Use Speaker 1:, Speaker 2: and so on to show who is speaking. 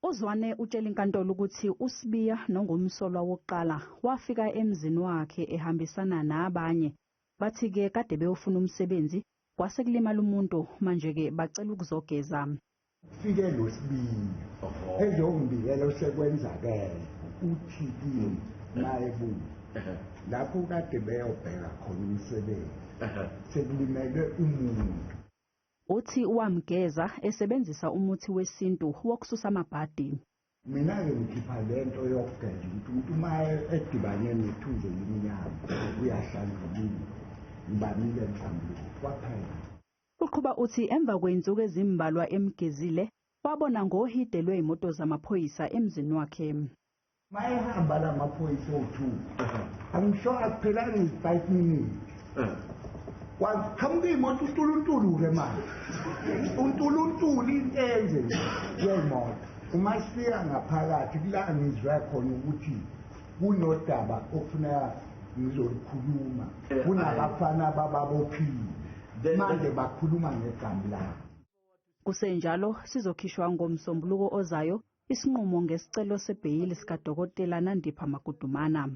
Speaker 1: UZwane utshela inkantolo ukuthi uSibiya nongumsolwa wokuqala wafika emzini wakhe ehambisana nabanye. Bathi-ke kade beyofuna umsebenzi kwase kulimala umuntu, manje-ke bacela ukuzogeza.
Speaker 2: Fike lo Sibiya ezongibikela osekwenzakele, uthi kimi mayebuya lapho kade beyobheka khona umsebenzi sekulimele umuntu.
Speaker 1: Uthi wamgeza esebenzisa umuthi wesintu wokususa amabhadi.
Speaker 2: Mina-ke ngikhipha lento yokugeza ukuthi umuntu uma edibane nethunzi elimnyama uyahlanjululwa, ngibanike nhlambuluko kwaphela.
Speaker 1: Uqhuba uthi emva kwey'nsuku ezimbalwa emgezile wabona ngohide lwey'moto zamaphoyisa emzini wakhe.
Speaker 2: Mayehamba la maphoyisa owu-2, angisho akuphelanga izi-5 minutes. Kwaqhamuka iy'moto untuluntulu-ke manje. Untuluntulu into enze nje yey'moto. Uma sifika ngaphakathi kula ngizwe khona ukuthi kunodaba okufuneka ngizolukhuluma. Kunabafana abababophile. Manje bakhuluma ngegama labo.
Speaker 1: Kusenjalo sizokhishwa ngoMsombuluko ozayo isinqumo ngesicelo sebheyili sikaDokotela Nandipha Magudumana.